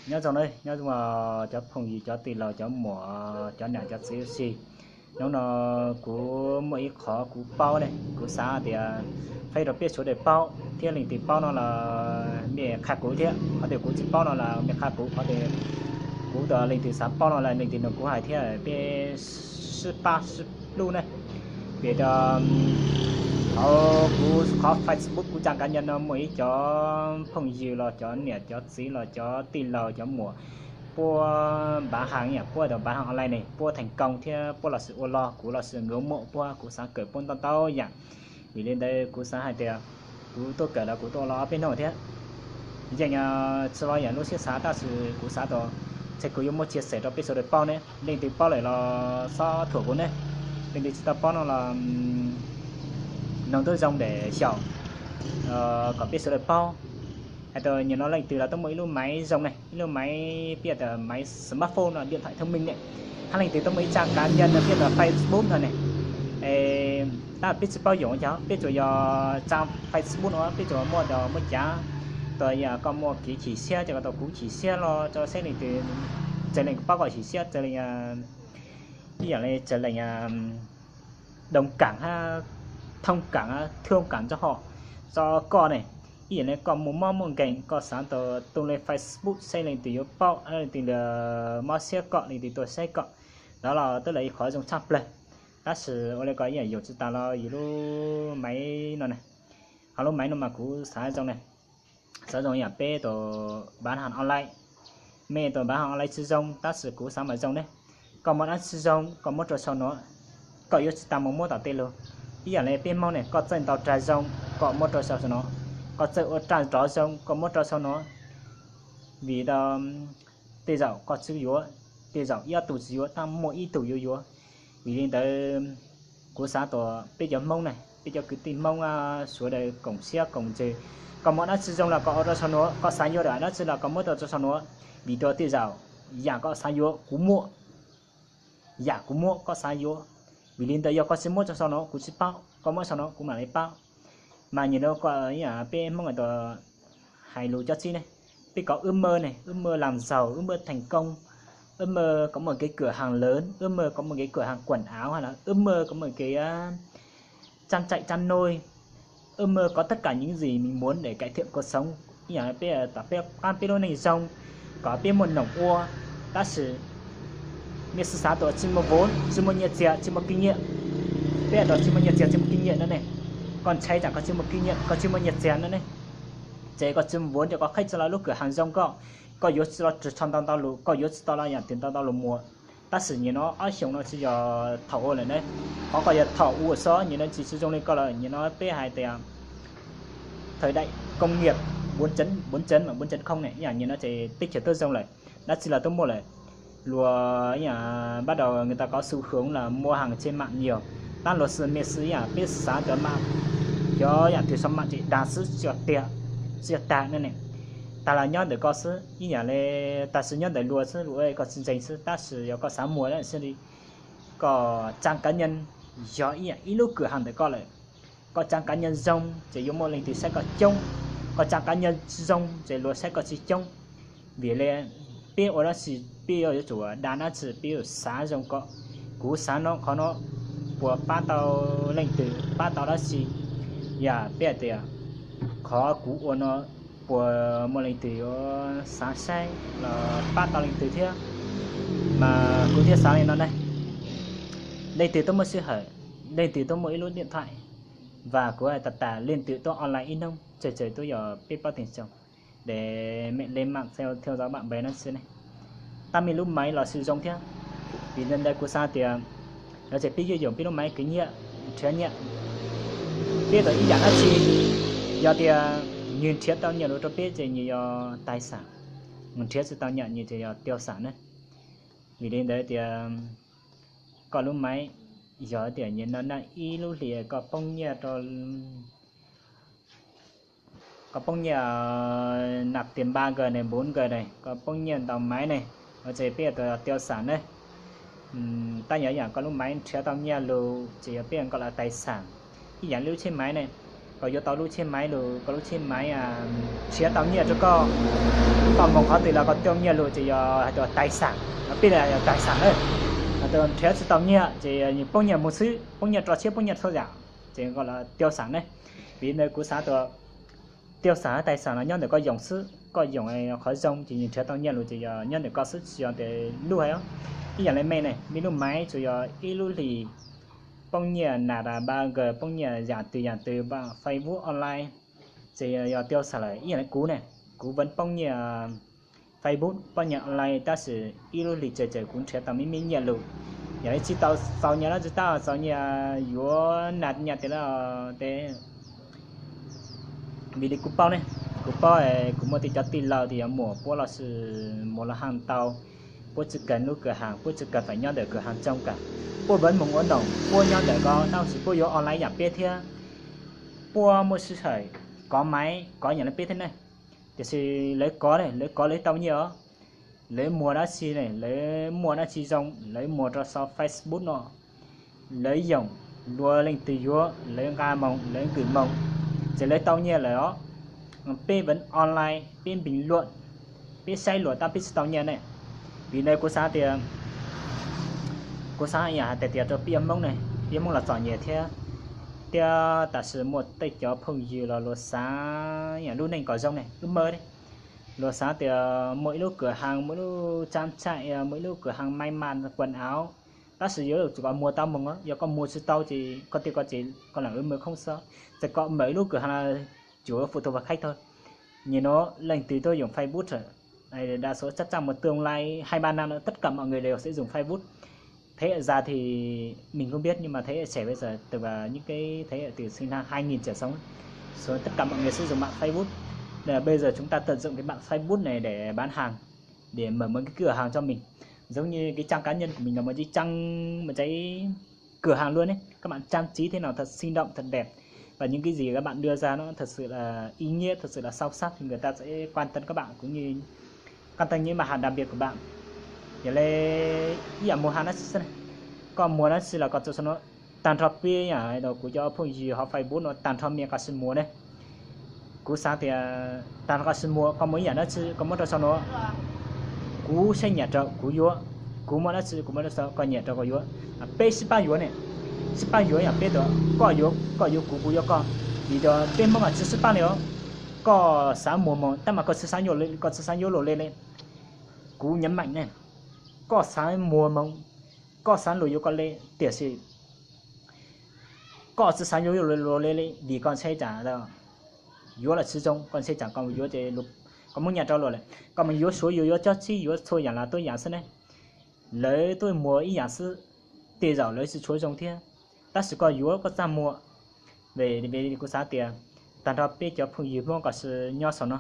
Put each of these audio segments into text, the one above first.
Nyob zoo, nyob zoo cov phooj ywg, cov tij laug, cov muam, cov niam cov txiv huv si. Hnub no kuv muaj ib qho kuv paub ne, kuv xav tias faib rau peb sawv daws paub thiab, leej twg paub no los mej qha kuv thiab, qhov twg kuv tsis paub no los mej qha kuv, qhov twg kuv tus leej twg xav paub no los leej twg nug kuv hais thiab, peb sib pab sib hlub ne. Vim rau hauv kuv qhov Facebook kuv tsa kav nyaj no muaj ib cov phooj ywg los cov niam cov txiv los cov tij laug cov muam puab npav has, yam puab tau npav has online ne puab theej koo thiab puab los sis ua log kuv los sis nkawd muaj puab, kuv xav kawm puab ntau ntau yam. Vim li ntawd kuv xav hais tias kuv tuaj kawm los kuv tuaj ua log ob peb hnub thiab. Yeej tsis los yam lub siab xav tab sis kuv xav tas ces kuv yuav muab chia sẻ rau peb sawv daws paub ne, leej twg paub lawm los xob thuam kuv ne, leej twg tsis tau paub no los noog tuab zoo dam xyaum kom peb sawv daws paub. Hais tas nyim no leej twg los tuaj muaj ib lub maiv zoo ne, ib lub maiv peb tas maiv smartphone no, điện thoại thông minh ne, hab leej twg tuaj muaj ib tsa kav nyaj no peb tas Facebook no ne. Tab peb tsis paub yoom cas, peb tsuas yog tsa Facebook no peb tsuas muaj tas muaj cav, tas yog koj muaj kev chim siab ces koj tau kuv chim siab los tso saib leej twg, txawm leej paub koj chim siab, txawm leej ib yam li txawm leej đồng cảm hab thông cảm, thông cảm tso ho tso koj ne. Ib yam li koj muaj mob muaj nkeeg koj xav tas tus le Facebook saib leej twg yuav paub, leej twg mob siab koj, leej twg tuaj saib koj. Ntawd los twb yog ib qhov zoo tshaj plawg. Tab sis ua li ko ib yam yoom tsis tas los yus lub maiv no na, ho lub maiv no mas kuv xav zoo na, xav zoo yam peb tus bán hàng online. Mej tus bán hàng online tsis zoo tab sis kuv xav mas zoo ne. Koj muaj dab tsi zoo koj muab rau saum no, koj yuav tsis tas mus muab tom tej lug. Ib yam li peb Hmoob ne, koj txawj ntaus rag zoo koj muab rau saum no, koj txawj ua raj nrov zoo koj muab rau saum no. Vim tej zaum koj tsis yuav, tej zaum ib ob tug tsis yuav tab muaj ib tug yuav yuav. Vim li ntawd kuv xav tas peb cov Hmoob ne, peb cov kwv tij Hmoob sawv daws koom siab koom ntsws, koj muaj dab tsi zoo los koj ua rau saum no, koj xav yuav dab tsi los koj muab rau saum no. Vim rau tej zaum yam koj xav yuav kuv muaj, yam kuv muaj koj xav yuav. Vim li ntawd yog koj tsis muab rau saum no kuv tsis paub, koj muab saum no kuv mam li paub. Mas nyim no koj ib yam peb Hmoob tas hais lus cov txib ne, peb kom ước mơ này, ước mơ làm giàu, ước mơ thành công, ước mơ có một cái cửa hàng lớn, ước mơ có một cái cửa hàng quần áo, hay là ước mơ có một cái trang trại chăn nuôi, ước mơ có tất cả những gì mình muốn để cải thiện cuộc sống. Ib yam peb tom peb qab peb lub neej zoo, kom peb muaj noom ua, tab sis mej xav tas tsis muaj vốn, tsis muaj nyiaj txiag, tsis muaj kinh nghiệm. Peb tas tsis muaj nyiaj txiag tsis muaj kinh nghiệm no ne, koj ntshai tsam koj tsis muaj kinh nghiệm, koj tsis muaj nyiaj txiag no ne, ces koj tsis muaj vốn ces koj qhib tsis tau lub kawm hav zoo koj, koj yuav tsis tau rwg tsho ntau ntau lug, koj yuav tsis tau los yam twg ntau ntau lug muag. Tab sis nyim no ob xyoos no tsis yog thaum ub lawm ne, qhov koj yog thaum ub xwb, nyim no tsis tsis zoo li koj lawm. Nyim no peb hais tias thời đại công nghiệp bốn chấm không ne, ib yam nyim no ces teb chaws twb zoo lawm, dab tsi los twb muaj lawm. Luag ib yam bắt đầu người ta có xu hướng là mua hàng trên mạng nhiều, tab luag xwb mej xwb ib yam peb xav cov mam, cov yam twg sau maj ces dag xwb tsis yog tiag, tsis yog tag ne ne. Tag los nyob ntawm koj xwb, ib yam li tag sis nyob ntawm luag xwb, luag ua koj tsis ntseeg xwb, tab sis yog koj xav muag lawm xwb li, koj trang cá nhân yog ib yam ib lub kawm hav ntawm koj lawm. Koj trang cá nhân zoo ces yuav muaj leej twg saib koj coob, koj trang cá nhân tsis zoo ces luag saib koj tsis coob. Vim li peb ua dab tsi peb yuav tsum dag dab tsi peb yuav xav zoo koj. Kuv xav no qhov no puas pab tau leej twg, pab tau dab tsi, yam peb hais tias qhov kuv ua no puas muaj leej twg yuav xav saib los pab tau leej twg thiab. Mas kuv thiaj xav li no ne, leej twg twb muaj sij hawm, leej twg twb muaj ib lub điện thoại, và kuv hais tas tas leej twg tuaj online ib hnub tsawg tsawg tuaj yog peb pab teem tsoom, để mẹ lên mạng theo, theo dõi bạn bè nó xwb ne. Tab meeg lub maiv los sis zoo thiab. Vim ntawd kuv xav tias no ces peb yuav yoom peb lub maiv kwv nyiaj, nrhiav nyiaj, peb tau ib yam dab tsi, yog tias nws nrhiav tau nyiaj lus rau peb ces nws yog tài sản, nws nrhiav tsis tau nyiaj nws ces yog tiêu xài ne. Vim li ntawd tias koj lub maiv, yog tias nyim no naj ib lub hlis koj poob nyiaj rau, koj poob nyiaj nạp tiền ba G ne, bốn G ne, koj poob nyiaj ntaus maiv ne, no ces peb yog tias tiêu xài ne. Tab yog yam koj lub maiv nrhiav tau nyiaj lus ces yog peb yog koj lub tài sản. Ib yam li lub tsheb maiv ne, koj yuav tau lub tsheb maiv lug, koj lub tsheb maiv nrhiav tau nyiaj rau koj, koj moog qhov twg los koj tau nyiaj lug ces yog hais tias tais xam, peb li yog tais xam na. Hais tias nrhiav tsis tau nyiaj ces nws poob nyiaj moog xwb, poob nyiaj rau tsheb, poob nyiaj txhua yaam, ces koj los tiaj xam ne. Vim ntawd kuv xaav tias tiaj xam tais xam los nyob ntawm koj yoom xwb, koj yoom qhov zoo ces nws nrhiav tau nyiaj lug ces yog nyob ntawm koj xwb, tsis yog tes lub hais os. Ib yaam le mej ne, mej lub maiv tsuas yog ib lub hlis poob nyiaj nas a ba nkaws, poob nyiaj yaam twg yaam twg, Facebook online, ces yog tiaj xam lawm. Ib yaam le kuv ne, kuv vwv poob nyiaj Facebook, poob nyiaj online, tab sis ib lub hlis tsaws tsaws kuv nrhiav tau meb meb nyiaj lug. Yog le tsis tau txaus nyiaj los tsis tau txaus nyiaj yuav nas nyaj tes lawm tes Vim li kuv paub ne, kuv paub kuv muaj tej cov tij laug tes yog muam puab los sis muam los haaj tau, puab tsis kawg lub kawg haas, puab tsis kawg fais nyob ntawm kawg haas tsoo kawg, puab vwv moog ua noog, puab nyob ntawm ko tab sis puab yuav online yaam peb thiab, puab muaj sij hawm kov maiv kov yaam le peb thiab ne. Tiam sis lawv kov ne, lawv kov lawv tau nyiaj os. Lawv muag dab tsi ne, lawv muag dab tsi zoo, lawv muag rau sau Facebook no, lawv yoom, luag leej twg yuav lawv nqa moog, lawv nkwm moog, ces lawv tau nyiaj lawm os. Peb vwv online, peb npis luam, peb saib luam tab peb tsis tau nyiaj ne. Vim ntawd kuv xaav tias, kuv xaav yam hais tias rau peb Moob ne, peb Moob los txom nyem thiab, thiab tam sim muaj tej cov phooj ywg los luag xaav yam lub neej kom zoo ne, wb mawb ne, luag xaav tias muaj ib lub kawg haas, muaj ib lub tsaab tsaim, muaj ib lub kawg haas maiv mas quần áo, tab sis yuav tsum kom muag tau moog os, yog koj muag tsis tau ces koj tej ko ces koj lam wb mawb khoob xwb. Txawm koj mawm ib lub kawg haas los tsuav phụ thuộc vào khách thôi. Nyem nuav leej twg tuaj yoom Facebook, đa số chắc chắn một tương lai hai ba năm nữa tất cả mọi người đều sẽ dùng Facebook. Thế hệ già thì mình không biết nhưng mà thế hệ trẻ bây giờ từ những cái thế hệ từ sinh năm hai nghìn trở xuống, số tất cả mọi người sẽ dùng mạng Facebook. Nên là bây giờ chúng ta tận dụng cái mạng Facebook này để bán hàng, để mở một cái cửa hàng cho mình. Giống như cái trang cá nhân của mình là một cái trang, một cái cửa hàng luôn ấy. Các bạn trang trí thế nào thật sinh động, thật đẹp. Và những cái gì các bạn đưa ra nó thật sự là ý nghĩa, thật sự là sâu sắc thì người ta sẽ quan tâm các bạn cũng như quan tâm những mặt hàng đặc biệt của bạn. Yog le ib yam muag haas dab tsi xwb, koj muag dab tsi los koj tso sau no, tag nrho peb yam kuv cov phooj ywg hauv Facebook no tag nrho mej koj sib muag ne. Kuv xaav tias tag nrho koj sib muag, koj muaj ib yam dab tsi koj muab rau sau no, kuv saib nyam rau kuv yuav, kuv muaj dab tsi kuv muab rau sau koj nyam rau koj yuav. Peb sib pab yuav ne, sib pab yuav yam peb tias koj yuav, koj yuav kuv, kuv yuav koj. Vim tias peb Moob mas tsi sib pab le os. Koj xaav muag moog tab mas koj tsi xaav yuav, koj tsi xaav yuav luag le le. Kuv nhấn mạnh ne, koj xaav muag moog, koj xaav luag yuav koj le, tiam sis koj tsi xaav yuav luag le le vim koj ntshai tsam yuav los tsi zoo, koj ntshai tsam koj yuav ces koj muab nyam rau luag lawm, koj mus yuav Suav, yuav yuav cob tsib, yuav txhua yam los tuab yam xwb ne. Lawv tuaj muag ib yam xwb, tej zaum lawv tsi tshua zoo thiab, tab sis koj yuav koj txaj muag. Vim kuv xaav tias tag nrho peb cov phooj ywg Moob koj sib nyob saum no,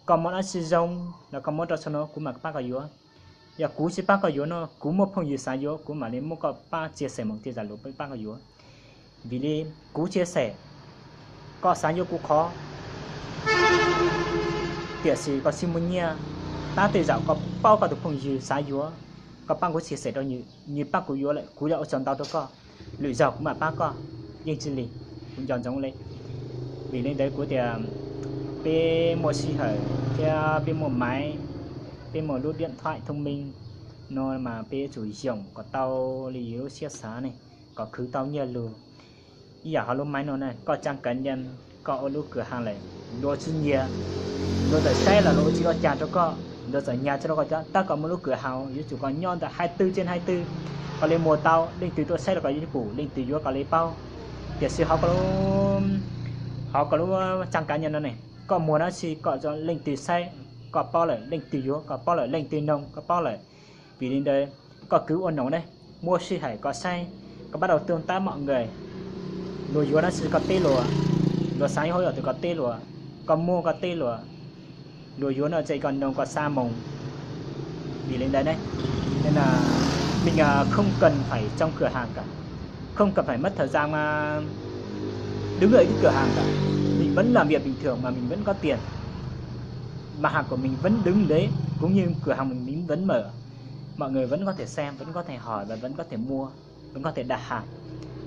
koj muaj dab tsi zoo los koj muab rau sau no kuv mam pab koj yuav. Yog kuv tsi pab koj yuav no, kuv muaj phooj ywg xaav yuav kuv mam li muab koj pab chia sẻ moog tej zam lus pab koj yuav. Vim li kuv chia sẻ, koj xaav yuav kuv qhov, tiam sis koj tsi muaj nyiaj, tab tej zaum koj paub koj tus phooj ywg xaav yuav, koj pab kuv chia sẻ rau nws, nws pab kuv yuav lawm kuv yuav ua tsaug ntau rau koj, lwm zaug kuv mam pab koj, yeej tsi li, kuv nco ntsoov le. Vim li ntawd kuv tias peb muaj sij hawm thiab peb muaj maiv, peb muaj lub điện thoại thông minh no mas peb yuav tsum yoom kom tau li yus lub siab xav ne, kom khwv tau nyiaj lug. Ib yam hov lub maiv no ne, koj trang cá nhân, koj ua lub kawg haas lawm, luag tsi nyiag, luag txawm saib los luag ua tsi ua caag rau koj, luag txawm nyag tsi rau koj cov, tab koj muaj lub kawg haas yuav tsum koj nyob ntawm hai tư trên hai tư, koj li muag tau, leej twg tuaj saib los koj yuav pum, leej twg yuav koj li paub. Tiam sis hov koj lub, hov koj lub trang cá nhân no ne, koj muag dab tsi koj tso leej twg saib, koj paub lawm, leej twg yuav koj paub lawm, leej twg noog koj paub lawm. Vim li ntawd, koj kwv ua noog ne, muaj sij hawm koj saib, koj bắt đầu tương tác mọi người. Luag yuav dab tsi koj teb luag, luag xav yuav hauj yam twg koj teb luag, koj muaj koj teb luag, luag yuav no ces koj noog koj xa moog. Vim li ntawd ne, nên là mình không cần phải trông cửa hàng cả, không cần phải mất thời gian đứng ở cái cửa hàng cả, mình vẫn làm việc bình thường mà mình vẫn có tiền, mặt hàng của mình vẫn đứng đấy, cũng như cửa hàng mình vẫn mở, mọi người vẫn có thể xem, vẫn có thể hỏi và vẫn có thể mua, vẫn có thể đặt hàng.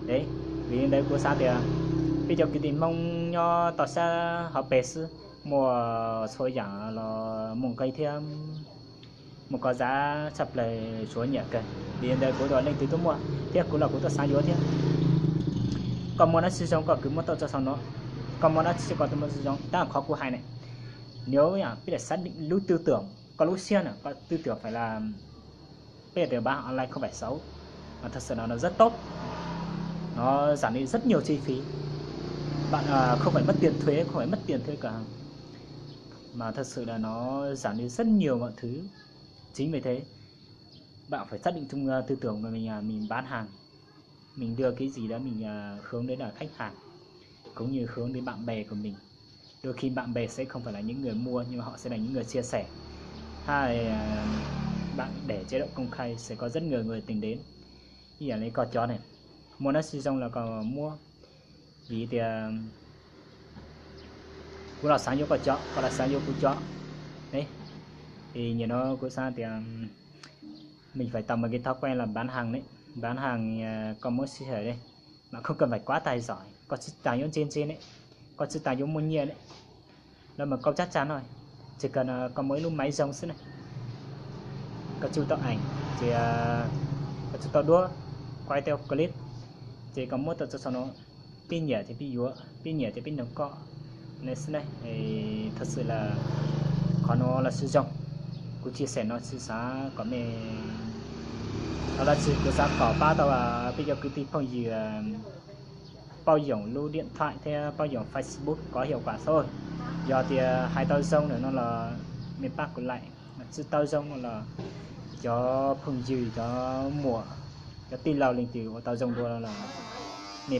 Đấy, vì nên đấy cô xã thì Peb cov kwv tij Hmoob nyob toj sab hauv pes xwb, muaj txhua yam los muaj nqi thiab muaj kov zab tshaj plaws, suav nyiam kawg. Vim ntawd kuv leej twg tuaj muaj thiab kuv los kuv tuaj xav yuav thiab. Koj muaj dab tsi zoo koj kwv muab tau tso saum no, koj muaj dab tsi koj tuaj muab zoo, tab qhov kuv hais ne, nws peb lub tư tưởng, koj lub siab na, koj tư tưởng phải là peb tias bán hàng online không phải xấu, mà thật sự là nó rất tốt, nó giảm đi rất nhiều chi phí, bạn không phải mất tiền thuế, không phải mất tiền thuê cả hàng, mà thật sự là nó giảm đi rất nhiều mọi thứ. Chính vì thế bạn phải xác định trong tư tưởng của mình là mình bán hàng, mình đưa cái gì đó mình hướng đến là khách hàng, cũng như hướng đến bạn bè của mình. Đôi khi bạn bè sẽ không phải là những người mua nhưng mà họ sẽ là những người chia sẻ. Hai, bạn để chế độ công khai sẽ có rất nhiều người tìm đến. Ib yam li koj cov ne, muaj dab tsi zoo los koj muab, vim tias kuv los xav yuav koj cov, koj los xav yuav kuv cov ne. Vim nyiam no kuv xav tias mình phải tập một cái thói quen là bán hàng đấy. Bán hàng, koj muab sij hawm đi, mà không cần phải quá tài giỏi, koj tsis tas yuav ntse ntse ne, koj tsis tas yuav muaj nyiaj ne, lawv mas koj chắc chắn thôi. Chỉ cần koj muaj ib lub máy zoo xwb ne, koj tsuj tau ảnh, ces koj tsuj tau duab, quay tau clip, ces koj muab tau tso saum no, pib nyiam ces pib yuav, pib nyiam ces pib nrog koj ne xwb ne. Thật sự là qhov no los sis zoo, kuv chia sẻ no tsis xav kom me los dab tsi, kuv xav kom pab tau peb cov kwv tij phooj ywg pauj yoom lub điện thoại thiab pauj yoom Facebook có hiệu quả thôi. Yog tias hais tau zoo lawm no los mej pab kuv like, tsis tau zoo no los cov phooj ywg, cov muam, cov tij laug leej twg ua tau zoo dua no los